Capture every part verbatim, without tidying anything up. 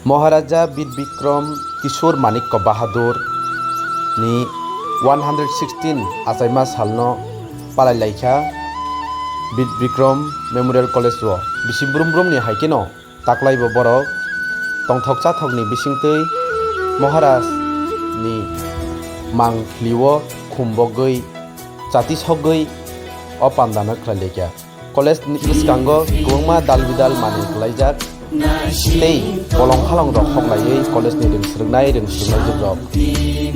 Maharaja Bir Bikram Kishore Manikya Bahadur ni one hundred sixteen achaima salno palai laikha Bir Bikram Memorial College o. Bisi brum brum ni hai kheno taklai bo borok tongthok chathok ni bisingtwi Maharaj ni mang philio khumbogwi chati sogwi o panda no khlai laikha. College ni bwskango kwbangma dal bidal manwi kwlaijak tei bolong halong rok hoklaiwi college ni rwng swrwngnai rwng swrwngnai rok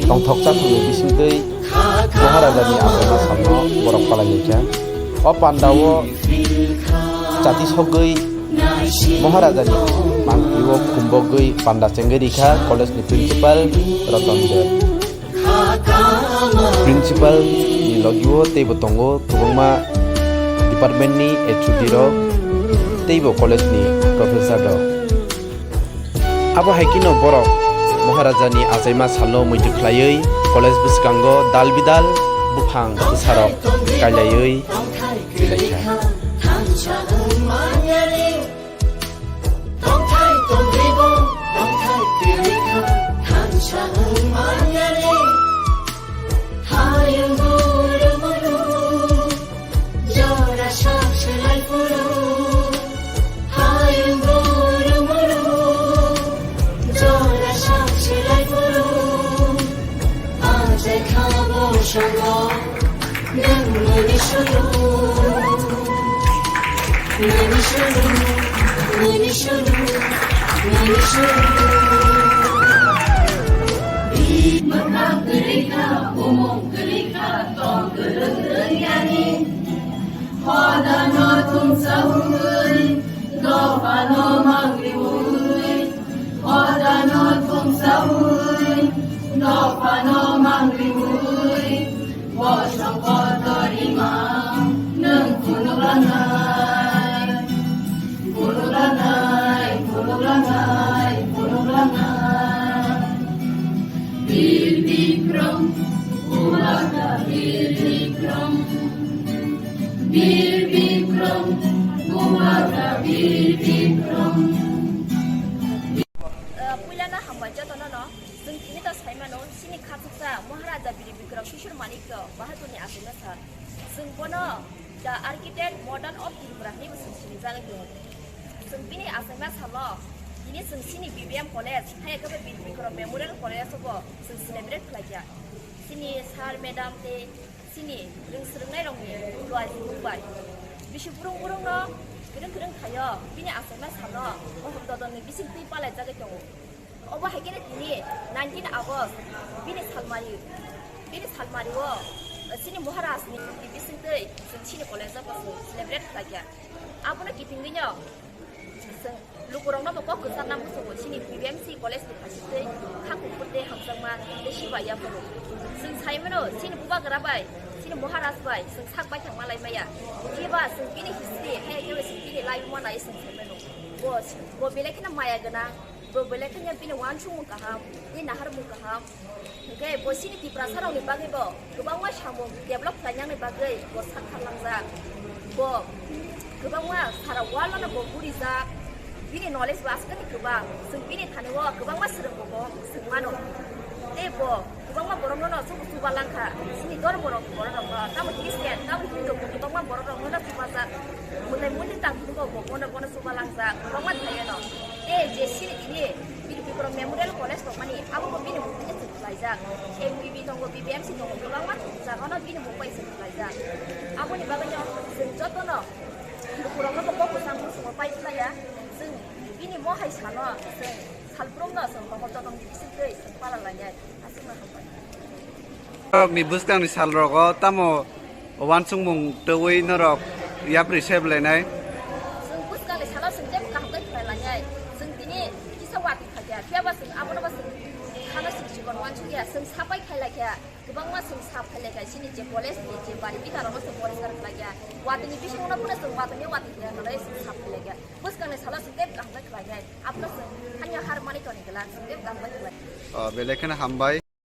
tongthok chathokni bisingtwi Maharaja ni achaima salno borok palai laikha. O panda o chati sogwi Maharaja ni mangpili o khumbogwi panda chengwi rikha college ni principal Ratan Deb. Principal ni logio teibo tongo kwbangma department ni H O D rok teibo college ni professor rok. Abo hai kheno borok Maharaja ni achaima salno muitu khlaiwi college bwskango dal bidal buphang bwsarok kailaiwi khlaikha. Tongthai tongribo, tongthai kwrwikha, thansa wng manyani. Hayung guru muru, jora sak selai puru. Hayung guru muru, jora sak selai puru. Ajai khabo songo. Hodano thumsaui, dophano mangriui, hodano thumsaui, dophano mangriui, bosong kotor imang nwng phunuklanai, phunuklanai, phunuklanai, phunuklanai. Bir Bikram, Bumaka Bir Bikram. Bir Bikram, Bumaka Bir Bikram. Puilano hambai jotono no. Chwng tini ta saimano, chini khachuksa Maharaja Bir Bikram Kishore Manikya Bahadurni achaima sal. Chwng bono The Architect Modern of Tripura hinwi bo chwng sinijagwi tongo. Chwng bini achaima salo tini chwng chini B B M College, hai khe bo Bir Bikram Memorial College o bo chwng celebrate khlaikha. Chini sir, madam tei chini rwng swrwngnairokni luaijwk bai bisi burung burungno kwrwng kwrwng khaio bini achaima salo mohom dodonni bisingtwi palaijagwi tongo. Obo hai kheno tini nineteen August bini salmari, bini salmari o chini Maharaj ni murti bisingtwi chwng chini college o bo chwng celebrate khlaikha. Abono kitingwino chwng lukurokno bo kok kwcharna muchungo chini B B M C college ni phaisingtwi kha kuphur tei hamjakma tei sibai yaphuru. Chwng saimano chini bubagra bai, chini Maharaj bai chwng sak baithang malai maya. Phiba chwng bini history hai khe chwng bini life mano chwng saimano. Bo, bo belai kheno maya gwnang. Bo belai kheno bini uansukmung kaham, bini naharmung kaham. Hwnkhe bo chini Tiprasarokni bagwi bo kwbangma samung develop khlainani bagwi bo sak kharlangjak. Bo kwbangma sara world-no bo gurijak. Bini knowledge bo aswkni kwbang. Chwng bini thani-o kwbangma swrwngbo bo swngmano. Tei bo Kwbangma borokno no chubu chuba langkha. Chini dormo rok borok rok no. Tamo Christian, tamo Hindu, kwbangma borok rok no chuba jak. Mwtai mundi tang hingo bo bono bono chuba langjak. Kwbangma thai no. Tei je chini tini bini Bikram Memorial College tongmani, abo bo bini mung bai se khlaijak. M B B tongo, B B M C tongo, kwbangma jaga no bini mung bai se khlaijak. Aboni bagwi no chwng joto no lukurok no bo kok kwchang muchungo pai phlaiya. Chwng bini mohai sano chwng salbrum no chwng bohor joto ni bisingtwi chwng pala lainai. Norokni bwskangni salrogo tamo uansukmung twiwi norok yapri seblainai? Chwng bwskangni salo chwng tei kaham khe khlai lainai. Chwng tini kisa watwi khaikha, phiyaba chwng abonobo chwng khana chwng chikon uansukya, chwng sapai khailai kha. Kwbangma chwng sap khailai kha, chini je college ni je bari bita rogo chwng poriskar khlaikha. Watwini bisingo no phano chwng watwini watwi khlai kha, chwng sap khailai kha. Bwskangni salo chwng tei kaham khe khlainai. Abono chwng hanya har mani toni kla, chwng tei kaham khe khlai. O, belai kheno hambai.